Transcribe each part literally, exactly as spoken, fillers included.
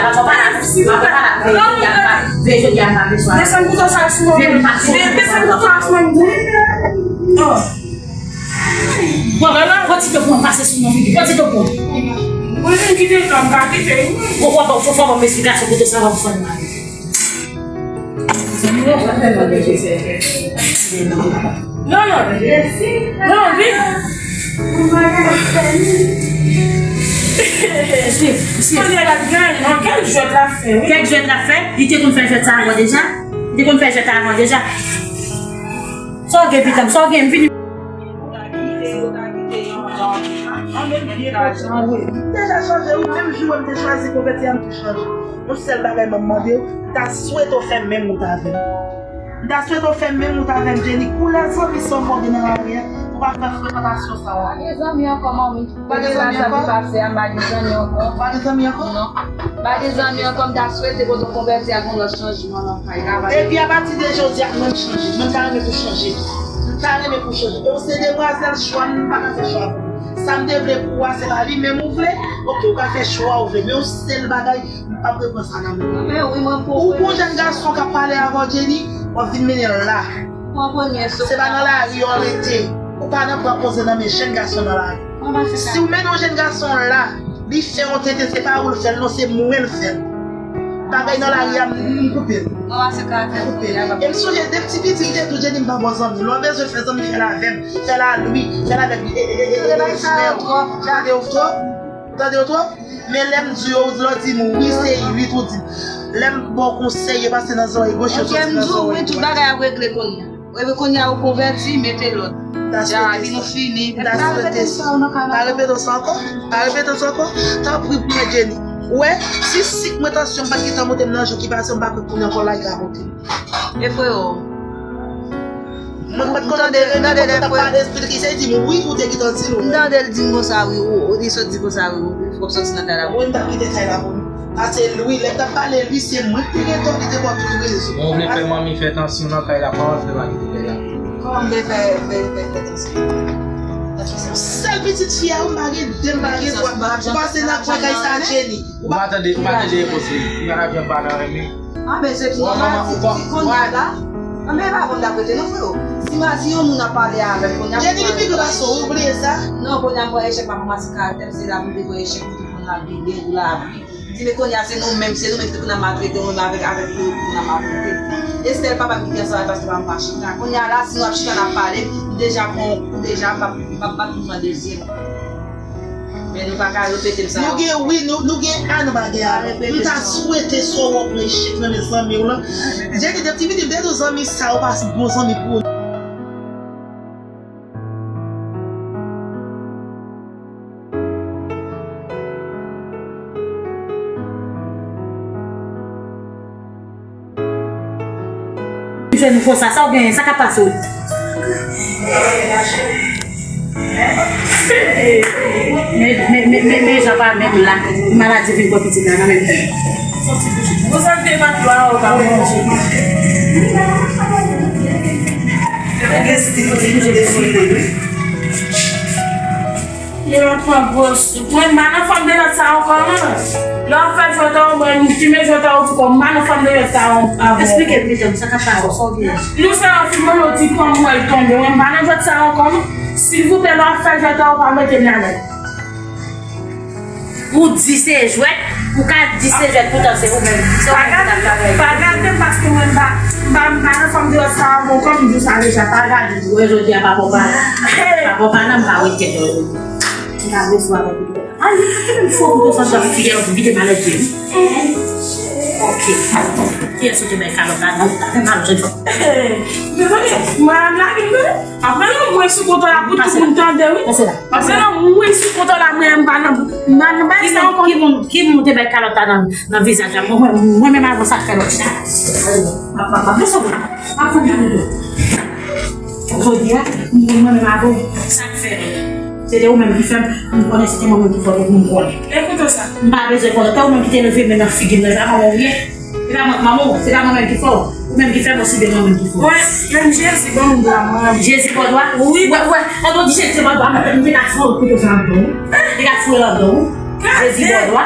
Papa la, papa la, veye jodi a pa bezwen. Desann kouto sa sou mwen. Desann kouto sa sou mwen. Bon, pran ti to pou mwen pase sou mwen figi. Pran ti to pou mwen. Mwen menm kite to, m pa kite. Bon, w ap fò ban m esplikasyon kouto sa w ap fè mal. Non, non. Non, vin. Mesye, mesye. Kounye a l ap grann, non, kèk jwèt l ap fè, wi. Kèk jwèt l ap fè? Li te konn fè jwèt sa avan deja? Li te konn fè jwèt sa avan deja? Sa w gen, pitit m? Sa w gen? Vini. Ou ta kite, ou ta kite yon jan. An menm vye lajan, wi. M deja chanje, wi. Menm jou m te chwazi konvèti a, m tou chanje. Yon sèl bagay mwen mande w, m ta swete w fè menm wout avè m. M ta swete w fè menm wout avè m, Jenny. Koulè zanmi sa w gen nan lari a, ou pa fè frekantasyon sa w ap fè. Pa gen zanmi ankò, manmi. Pa gen zanmi ankò? Pase a, m pa gen zanmi ankò. Pa gen zanmi ankò? Non. Pa gen zanmi ankò, m ta swete kote w konvèti a gen yon lòt chanjman nan kay la. Epi apati de jodi a, mwen m chanje. Mwen m ta renmen pou chanje. M ta renmen pou chanje. E w se demwazèl chwa, m pa ka fè chwa pou ou. Sa m te vle pou ou a, se pa li menm ou vle. Oke, ou ka fè chwa ou vle. Men yon sèl bagay, m p ap reprann sa nan men w. Men wi, mwen pou ou. Ou gon jèn gason k ap pale avè w, Jenny, w ap vin mennen l la. Pran premye sou. Se pa nan lari yo rete. Ou pa nan pran koze nan men jèn gason nan lari. Si w mennen yon jèn gason la, li fè yon tenten, se pa ou l fè l, non, se mwen l fè l. Bagay nan lari a, m, m koupe l. M koupe l. E m sonje de ti piti m te tou, Jenny, m pa bon zanmi. Lè w bezwen fè zanmi, fè l avè m. Fè l a Lwi, fè l avèk, e, e, e, e, e, Ismaël. Ou tande w twòp? Ou tande w twòp? Men lè m di yo, lè w di m wi, se uit, ou di m. Lè m ba w konsèy, yo pase nan zòrèy goch, yo soti nan zòrèy dwat. Tout bagay ap regle kounye a. Epi kounye a ou konvèti, mete lòd. Dja, epi nou fini. Pa repete sa ankò. Pa repete sa ankò. Tanpri pou mwen, Jenny. Ou wè, si sik mwen, tansyon m pa t gentan monte m nan jou ki pase, m pa kwè kounye a ankò la, li ka monte. E freo. Mwen pa t konn tande, tande lè freo. Pale espri ki se di m wi, ou te gentan di l wi. M tande l di m konsa wi, ou, ou, li sot di konsa wi, ou, ou pwòp soti nan kay la. Mwen m t ap kite kay la pou nou. Pase Lwi, lè m t ap pale Lwi, se mwen ki te gen tò, li te ba w tout rezon. Bon, ou vle fè manmi fè tansyon nan kay la, pa antre pa kite kay la. Kòman m te fè, fè, fè, fè tansyon? Sèl pitit fi a, ou pa gen de, m pa gen twa. Ou pase nan kwen kay sa, Jenny. Ou pa tande, ou pa tande repons li. Li pa t ap janm pa nan renmen. Anben, se tou nòmal, ti, ti kounye a la. Anben, e pa bon n ap rete non, freo. Si ma, si yon moun ap pale avè m kounye a, Jenny, li pi gran pase w, ou bliye sa? Non, kounye a m pran echèk, m ap ranmase karaktè m, se la pou m te pran echèk, pou te konn la byen, pou la byen. Di, men kounye a se nou menm, se nou menm ki te konn ap maltrete, mwen menm avèk, avèk nou, ki konn ap maltrete. Estèl, papa m kite ansanm avè pastè pa m pa chita. Kounye a la, si nou ap chita n ap pale, m deja pran yon kou, deja m p ap, m p ap, m p ap vin pran dezyèm. Men nou pa ka repete m sa. Nou gen, wi, nou, nou gen a, nou pa gen a. M ta swete sou ou pran echèk nan men zanmi w lan. Jenny, depi m te di w zanmi sa, ou pa bon zanmi pou ou. Jwenn konsa, sa w genyen, sa k ap pase w? Men, men, men, men, men jan pa menm la, maladi vin pran pitit la nan menm tan. Bon, sa te bat lwa, ou pa manje. Li ap pran gwo sou. Mwen, m pa nan fanm de lòt sa ankò, non. Lè w ap fè jwèt ou, mwen, m fimen jwèt ou, ou di kò, m pa nan fanm de lòt sa ankò. Eksplike m, medam, sa k ap pase, sa w gen? Nou se yon fi, mwen, ou di kò, m wè l tonbe. Mwen, m pa nan jwèt sa ankò, non. Silvouplè, lè w ap fè jwèt ou, pa mete m ladan l. Ou di se jwèt, ou ka di se jwèt, poutan se ou menm. Se ou menm ki t ap travay. Pa gade m, paske mwen, m pa, m pa, m pa nan fanm de lòt sa ankò, m di w sa deja, pa gade m. Wè jodi a pa bon pa. Pa bon pa nan m pa wete jodi. M pa bezwen avè kouto. Ay, li pa menm fò kouto sa jan fiyè ou kite malèt li. Ok. Kiyès ou te bay kalòt la? Non, sa fè mal jodi. Mezanmi, mwen ap lage m. Apre nan mwen sou kouto la pou tout moun tande wi. Pase la. Apre nan mwen sou kouto la mwen m pa nan, m pa nan bay sa ankò. Ki moun, ki moun te bay kalòt la nan, nan vizaj la? Mwen, mwen, mwen menm avan sa k fè lòt chita. Papa, papa, desann la. Papa, desann la. Jodi a, mwen menm avè w, sa k fè? Se te ou menm ki fè m, m konnen se te mwen menm ki fè w, m konnen. Ekoute sa. M pa bezwen konnen, se ou menm ki te leve men nan figi m nan, se pa manman w ye? Se pa manman w, se pa mwen menm ki fè w. Ou menm ki fè m, osi byen mwen menm ki fè w. Mwen, menm Jezi ban m dwa, mwen. Jezi ban w dwa? Wi. Wè, wè, an nou di Jezi ban w dwa, mwen, m te ka foure kouto sa nan do w. Te ka foure l nan do w. Jezi ban w dwa?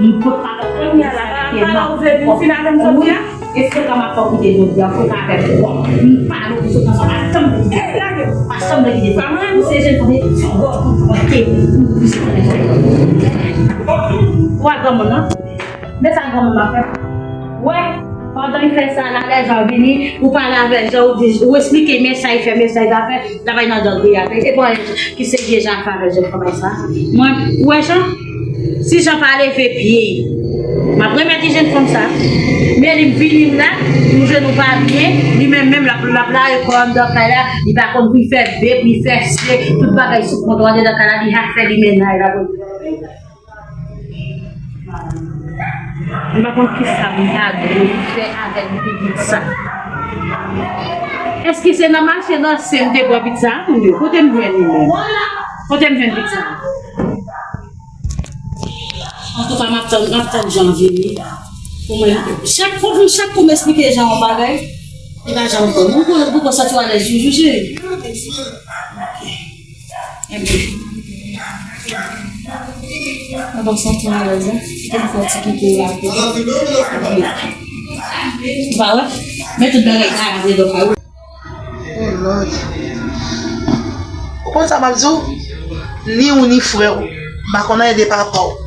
M pot pa konprann. Kounye a la, pa, pa la, ou vle vin fin avè m jodi a? Wi. E frekan m ap fè w kite jodi a, frekan avè m twòp. M pale w sou konsa, pa janm vle kite. Ey, lage m. Pa janm vle kite. Pa mwen, ou se jèn fanm, se yon gwo kout pwente. Ou se jèn fanm. Ou a granmoun nan? Men sa granmoun nan fè. Wè, pandan li fè sa, lagay Jan vini, ou pale avè Jan, ou di, ou esplike men sa li fè, men sa li pa fè, travay nan djòl li a fè. E bon, ki se vye Jan ap fè avè jèn fanm sa? Mwen, ou wè Jan? Si Jan pa leve pye, m ap remèt li jèn fanm sa. Men li vini m la, m jwenn ou pa byen, li menm menm l ap, l ap lare kò anndan kay la, li pa konn pou l fè B, pou l fè C, tout bagay sou kontwòl anndan kay la, li ap fè li mennaj la. M pa konn kisa m ta dwe fè avèk pitit sa. Èske se nan mache nan se m te pran pitit sa a, moun yo? Kote m jwenn li menm? Kote m jwenn pitit sa a? Antouka, m ap tann, m ap tann Jan vini. Pou mwen, chak fwa, chak kou m esplike Jan yon bagay, li pa janm konn. Mwen konn, mwen konn santi w alèz, joujou, cheri. Mwen pa santi m alèz, non. Kite m fè ti kite la pou ou. Ou pa wè? Men tout bagay sa a, vre, donk, a wè. Oh Lord. Ou konn sa m ap di w? Ni ou ni frè w, m pa konn anyen de papa w.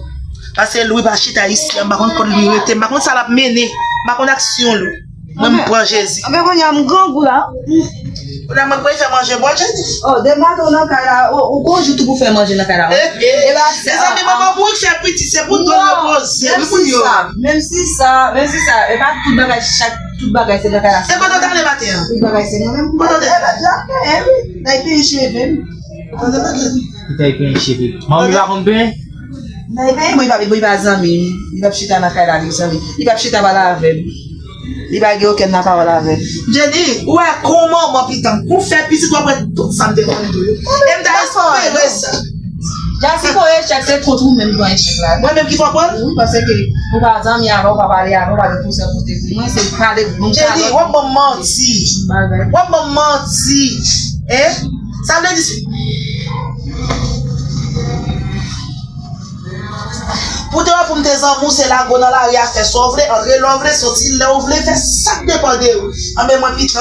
Paske Lwi pa chita isi a, m pa konn kot Lwi rete, m pa konn sa l ap mennen, m pa konn aksyon Lwi. Mwen, m pran Jezi. Anben, kounye a, m grangou la. Kounye a, mwen, mwen fè manje bò, Jezi. Oh, depi maten w nan kay la, ou, ou gon jou tou pou fè manje nan kay la, wi. E pa, mezanmi, manman bourik fè piti, se pou dwèt repoze, wi, pou yo. Menm si sa, menm si sa, e pa tout bagay, chak, tout bagay se nan kay la. E kote w t ale maten an? Tout bagay se mwen menm. Kote w te? E, e, wi, n al penyen cheve m. Kote w te? Li t al penyen cheve. Manmi pa konn penyen? Nan li pa, li pa, li pa zanmi m. Li p ap chita nan kay la avèk zanmi. Li p ap chita pale avè m. Li pa gen okenn lapawòl avè m. Jenny, ou wè kòman manman pitit, kou fè pitit w ap wè tout sa m te konnen tou yo. E m ta espere sa. Jasi pou echèk, se kont ou menm pran echèk la. Mwen menm ki fè w pran l? Wi, paske ou pa zanmi avè w, ou pa pale avè w, ou pa gen konsèy pou te di mwen, se pale pou mwen. Jenny, w ap ban m manti. W ap ban m manti. Hein? Sa vle di si Poutèt w ap pou m te zanmi w, se lage w nan lari a, fè sa w vle, antre lè w vle, soti lè w vle, fè sa k depann de ou. Anben mwen pitit,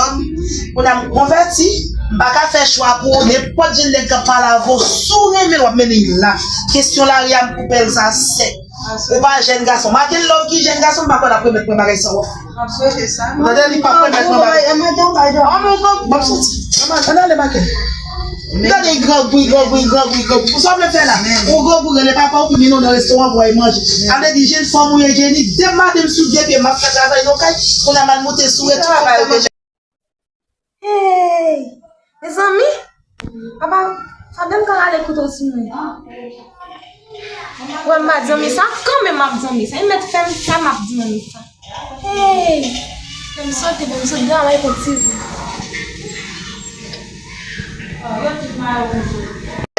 kounye a m konvèti, m pa ka fè chwa pou ou, nenpòt jan nèg k ap pale avè w, si w renmen l, w ap mennen l la. Kesyon lari a, m koupe l sa sèk. Ou pa jèn gason. Maten love ki jèn gason, m pa kwè l ap remèt mwen bagay sa w ap fè. M ap swete sa. Ou tande, li p ap remèt mwen bagay. Ann, ann, ann, m ap soti. Ann ale, Maten. Gade, grangou, grangou, grangou, grangou. Pou sa w vle fè la? Ou grangou, rele papa w pou mennen w nan restoran pou w al manje. Sa vle di, jèn fanm ou ye, Jenny, depi maten m sou de pye, m ap fè travay nan kay, kounye a m al moute sou retou. Hey! Mezanmi! Apa, sa menm ka rale kouto sou mwen. Wè, m pa di zanmi sa, kanmenm m ap di zanmi sa. Li mèt fè m sa, m ap di zanmi sa. Hey! Fè m sote, fè m sot travay pou ti vi.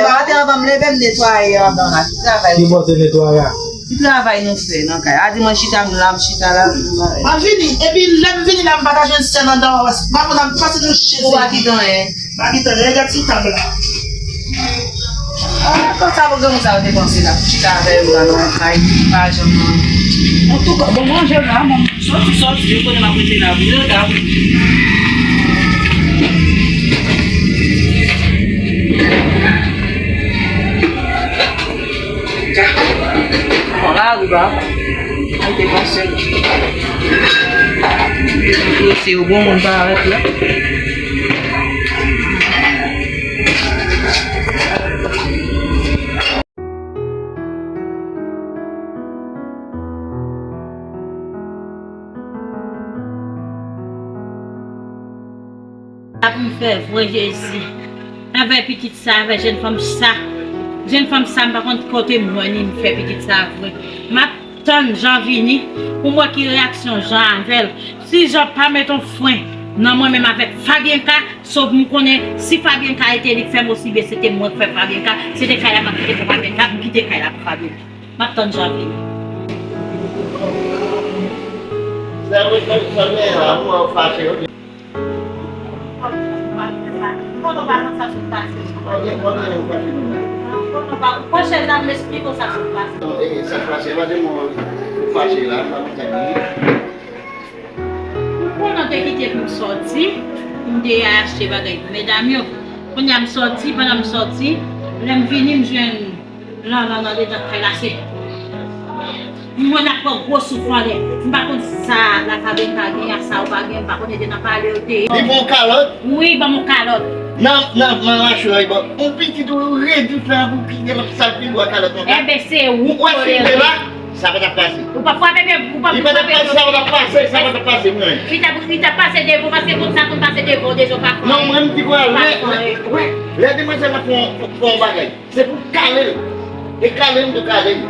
Maten anvan m leve, m netwaye andan la. Ti travay. Ki bò se netwaye a? Ti travay nou fè nan kay. A di mwen chita, m la, m chita la. M ap vini. Epi lè m vini la, m pa ta jwenn sèn anndan an. M pa konn, m pase nan chèz. Ou pa kite anyen. M pa kite anyen. Gade sou tab la. Ah, konsa pou granmoun sa yo te panse la. Chita avè yo la nan kay. Pa janm. Antouka, bon manje la, bon. Soti, soti, yo konnen m ap rete la pou yo ta. Bon, la, riba. Ay, te panse. Se yo bon moun parèt la. Sa pou m fè vre, Jezi? Avè pitit sa, avè jèn fanm sa. Jèn fanm sa, m pa konn kote m jwenn li, m fè pitit sa vre. M ap tann Jan vini pou m wè ki reyaksyon Jan avè l. Si Jan pa met yon fren nan mwen menm avèk Fabienka, Sof m konnen si Fabienka rete li k fè m osi byen, se te mwen k fè Fabienka, se te kay la m ap kite pou Fabienka, m kite kay la pou Fabienka. M ap tann Jan vini. Sa w gen la, ou fache, ok. Konnen w pa konn sa sot pase. Konnen w pa konn sa sot pase. Konnen w pa, pran chèz la, m esplike w sa sot pase. Non, e, sa k pase, pa de mwen ou fache la, m pa konn sa k gen. Ou konnen w te kite pou m sòti, pou m te achte bagay pou medam yo. Kounye a m sòti, pandan m sòti, lè m vini, m jwenn Lanlan andedan kay la, se mwen ap pran gwo souf anlè. M pa konn sa Lakabenka gen ak sa ou pa gen, m pa konn, e te nan pale yo te ye. Li pran yon kalòt? Wi, ban m yon kalòt. Nan, nan, nan mache yo, bon. Yon pitit ou redi fè pou kite l ap sal figwa kalòt konsa. Enben, se ou ki tolere. Ou wè si l te la, sa pa t ap pase. Ou pa frape, ou pa frape. Li pa t ap pase, sa pa t ap pase, sa pa t ap pase, mwen. Li t ap, li t ap pase devan, paske konn sa konn pase devan, deja w pa frape. Non, mwen, m di kwa, lè, lè, lè demwazèl la fè yon, fè yon bagay. Se pou kale l. E kale m tou kale l.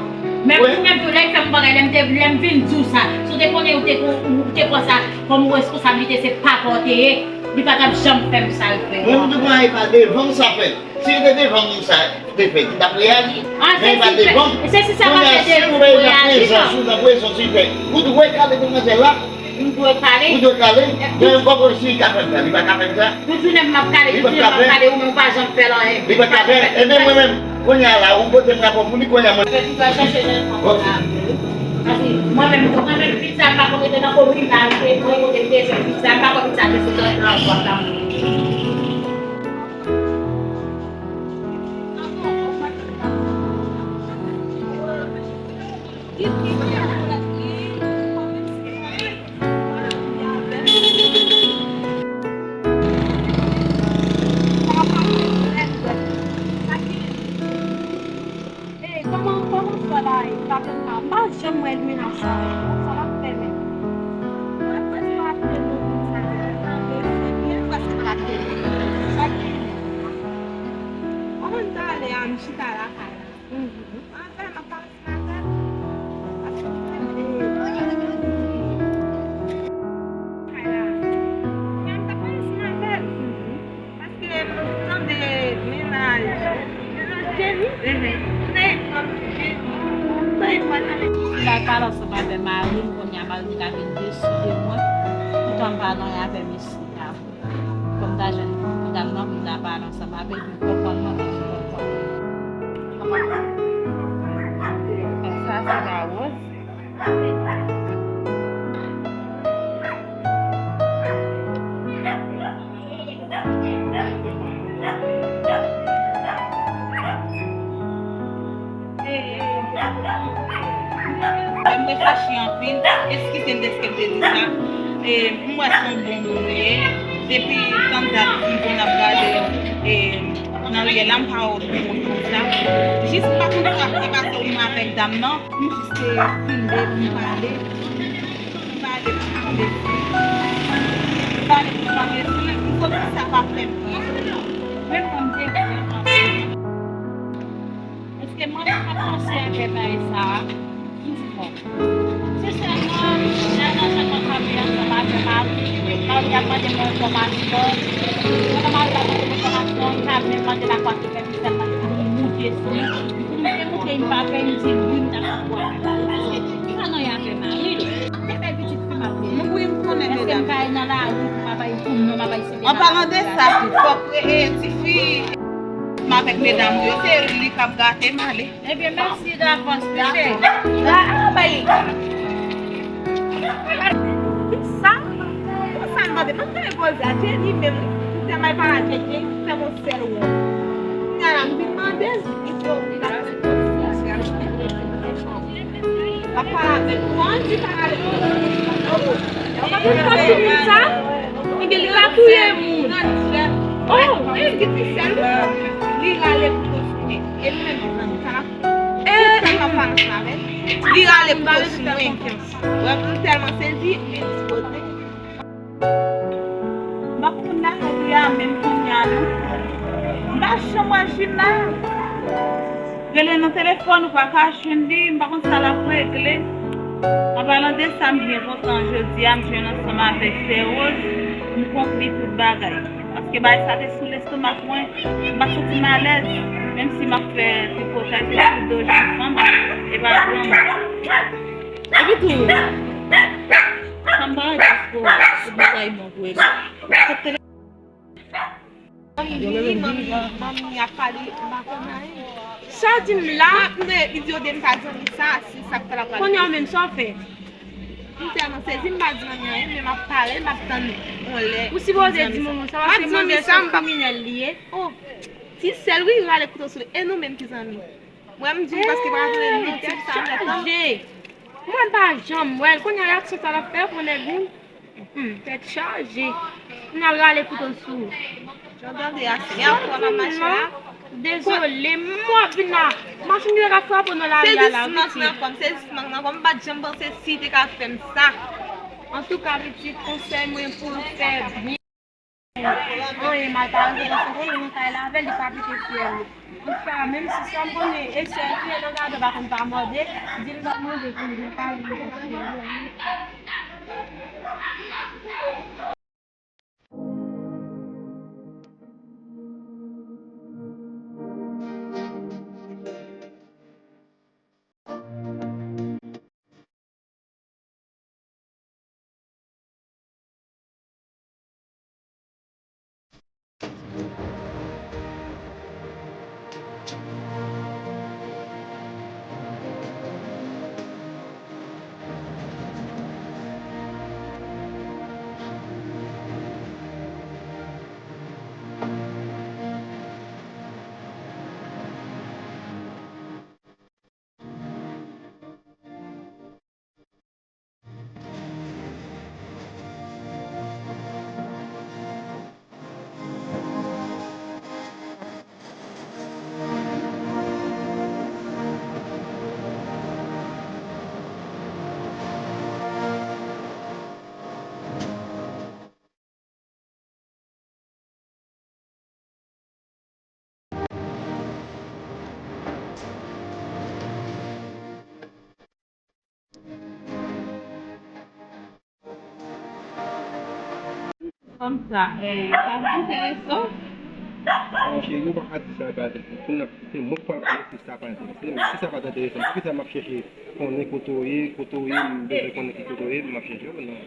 Men kounye a tou, lè l fè m bagay, lè m te, lè m vin di w sa, si w te konnen ou te, ou te pran sa kòm responsablite, se papa w te ye, li pa t ap janm fè m sa l fè. Mwen, m tou pran e pa devan m sa fèt. Si se te devan m sa te fèt, li t ap reyaji. Men e pa devan m. Kounye a, si ou wè nan prezans ou, nan prezans ou, li fè. Ou dwe kale demwazèl la. M dwe kale. Ou dwe kale. Men yon kòk osi ka fè m sa. Li pa ka fè m sa. Tout jounen m ap kale, tout jounen m ap kale, ou menm ou pa janm fè l anyen. Li pa ka fè. Ebyen mwen menm, kounye a la, ou pote m rapò pou li, kounye a mwen. Mwen menm, mwen menm, pitit sa m pa konn rete nan komin la, se mwen kote m te jwenn pitit sa, m pa konn pitit sa te sot nan anfòm la. Ey, kòman, kòman sa la ye? Sa fè m pa, m pa janm wè lwen ap sa. Sa l ap fè menm? Mwen prèske pa ap tande moun sa yo. Mwen tande, se byen, prèske pa ap tande. Sa ki gen? Kòman m ta ale a, m chita lakay la? Anfè, m ap pale sou avè l. Paske m tande. Kay la. Kòman m ta pale sou avè l? Paske m tande mennaj, mennaj Jenny, mhm, m te, m te, m te, m te, m te. Li pral pale ansanm avè mari l, kounye a mari l ka vin desi de mwen, pou tan m pa nan avè mesye a. Fò m ta jwenn medam nan pou m ta pale ansanm avè l, pou l konprann mwen, pou l konprann. Sa se la Rose. Mwen reflechi anpil, eskize m dèske m te di sa. E, m wè se yon bon moun ou ye. Depi tann dat m konn ap gade w, e, nan riyèl la, m pa wè w pou moun konsa. Jis m pa konn sa k te pase w menm avèk dam nan. M jis te fin de pou m pale. M pale pou m sanble si. M pale pou m sanble si. M sot di sa pa fè m anyen. Menm jan m te di anvan. Èske mwen menm m ap panse avè bagay sa a? M di bon. Sensèman, m nan jan mwen kanpe ansanm avè mari m. Mari ap mande mwen enfòmasyon. Pandan mari ap mande m enfòmasyon, m pa menm mande lakwa ki fè m sèlman te moute sou li. M te moute, m pa fè, m di wi, m ta konprann. Paske li pa nan yon afè mari l. M te fè pitit fi m ap veye. Wi, m konnen, medam. Èske m ka al nan lari pou m ap bay pou m non, m ap bay sete. An palan de sa tou, fòk, e, tifi. M avèk medam ou yo, se li k ap gate m ale. Ebyen, mèsi davans, pitit. La, bay. Sa? Konsa m mande, m ap gade poze a, Jenny menm, m tèlman pale a Jenny, Jenny fè m yon sèl wòl. Kounye a la, m vin mande l, li di, oh, li pa konn. L ap pale avèk ou, an di pale avèk ou. Ou pa konn sa timoun sa? Ebyen, li ka touye moun. Oh, e, li gen ti sèl, wi. Li rale kouto sou mwen. E li menm, mezanmi, sa l ap fè. Tout tan m ap pale ansanm avè l, li rale kouto sou mwen. Wè, m tèlman sezi, m endispoze. M pa konn nan kote a menm kounye a non. M pa janm wè Gina. Rele nan telefòn, ou pa ka jwenn li, m pa konn sa l ap regle. An palan de sa, m byen kontan jodi a, m jwenn ansanm avèk Sè Rose, m konkli tout bagay. Paske bagay sa te sou lestomak mwen, m pa santi m alèz. Menm si m ap fè tripotay, se sou do jèn fanm, e pa granmoun. Epi tou, Anba diaspora, se bagay mwen vre la. Kòb tele- Manmi, manmi, manmi ap pale, m pa konn anyen. Sa di m la? M ap mande, li di yo de m pa zanmi sa, se sa k fè l ap pale. Kounye a menm sa w fè? M tèlman sezi, m pa di manmi anyen, men m ap pale, m ap tann yon lè. Ou sipoze di manman sa, paske manzè se yon kriminèl li ye. Oh, ti sèl wi, rale kouto sou li. E nou menm ki zanmi? Mwen, m di w paske pa vle non, ti sa m ap tann. Mwen pa janm wè l. Kounye a, aksyon sa l ap fè pou nèg moun. Hmm, tèt chaje. Kounye a, l rale kouto l sou ou. Jan w tande a, se a fwa m ap mache la. Dezole, m wè w ap vin la. Machin ki te ka frape w nan lari a la, wi. Sezisman nan kò m, sezisman nan kò m, m pa t janm panse si te ka fè m sa. Antouka, pitit, konsèy mwen pou w fè byen. Anyen mal pa rive paske konnen nan kay la avè l, li pa pete fyèl. Antouka, menm si sa m konnen e sè l ki ye nan gadò pa konn pa mòde, di l pa manje pou li, di l pa vin nan fyèl. Kòmsa, eh, sa enteresan. Mon cheri, ou pa ka di sa pa enteresan. Se mwen k pral konnen si sa pa enteresan. Si sa pa t enteresan, poukisa m ap chèche konnen kote w ye, kote w ye, m bezwen konnen ki kote w ye, m ap chèche w, non.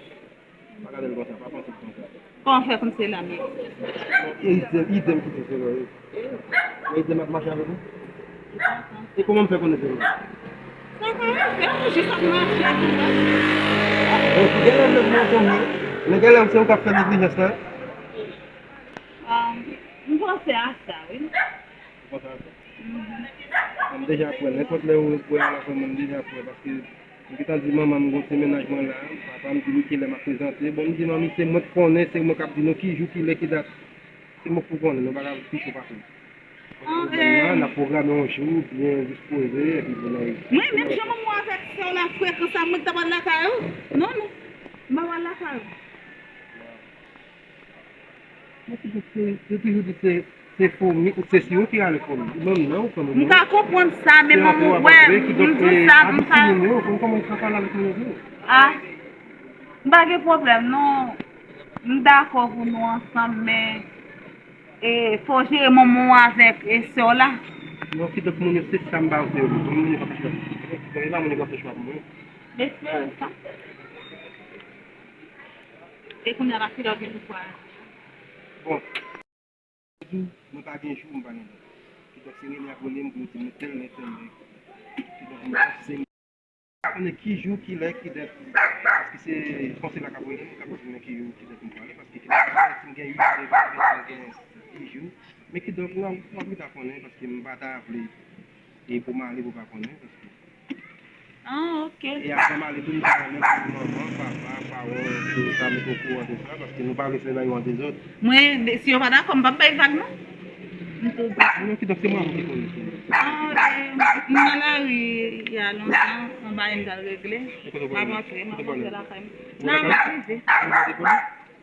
Pa gade l konsa, pa panse l konsa. Kòman w fè konn se l menm? Idem, idem ki se se lò, wi. Men idem ap mache avèk ou? E kòman m fè konnen se l menm? Sa ka rive, ou jis ap mache avèk ou. Ah, bon, si genlè menm mwen konnen, men genlè se ou k ap fè neglijans la. Ah, m panse a sa, wi. Ou panse a sa? Mhm. M deja kwè, nenpòt lè ou kwè a la, mwen m deja kwè, paske m gentan di manman m gon ti mennaj mwen la, papa m di li kilè m ap prezante. Bon, m di manmi, se mwen k konnen, se mwen k ap di nou ki jou, ki lè, ki dat. Se mwen k pou konnen, nou pa ka pi cho pase m. Ah, eh. N ap pwograme yon jou, byen dispoze, epi pou n al. Mwen, menm jan manman w avèk sè w la frekan sa, mwen ki ta pral lakay ou? Non, non. M pa pral lakay ou. Mwen toujou, yo toujou di se, se foumi, se si yo ki rale foumi. Ou menm non, ou konn ou. M ka konprann sa, men manman w wè, m di sa, m pa. Kòman ou ka pale avèk moun yo? Ah, m pa gen pwoblèm, non. M dakò pou nou ansanm, men, e, fò w jere manman w avèk, e, sè w la. Non, kidonk moun yo, se sa m pa vle yo. Moun yo pa fè chwa. Kidonk, e pa moun yo pa fè chwa pou mwen. M espere sa. E kounye a, kilè w gen pou pral? Bon. Jou, mwen pa gen jou, mwen pa gen lè. Kidonk, se rele y ap rele m pou yo di m tèl lè, tèl lè. Kidonk, mwen pa se m pa konnen ki jou, ki lè, ki dat. Paske se konsèy la k ap rele m, k ap di m ki jou, ki dat m prale. Paske kidonk, si m gen uit jou devan, si m gen dis jou. Men kidonk, w ap, w ap rete konnen, paske m pa ta vle. E pou m ale, pou pa konnen, paske. Ah, ok. E avan m ale tou, m ta renmen pou manman, papa, paran, tout sa, met okouran de sa, paske nou pa vle fè nan yon dezòd. Mwen, si yo pa dakò, m p ap bay vag, non. M tou di. Non, kidonk, se manman ki konnen. Ah, eh, m nan lari, y a lontan, yon bagay m t al regle. M ap antre, m ap antre lakay m. Nan, m ap rive.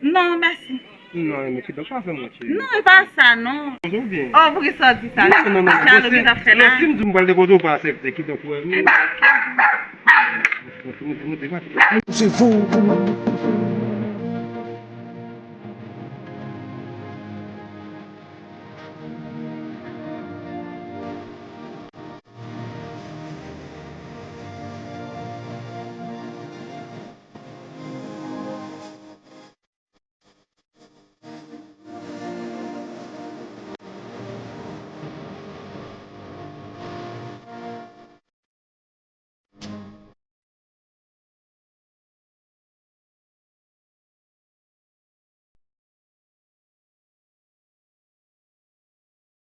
Non, mèsi. Non, men kidonk pa fè mwen cheri. Non, e pa sa, non. Bonjou byen. Oh, poukisa w di sa? Non, non, non, non. Jalouzi w ap fè la. Non, si m di m pral depoze, ou pa aksepte, kidonk, wè, nou. Se vou.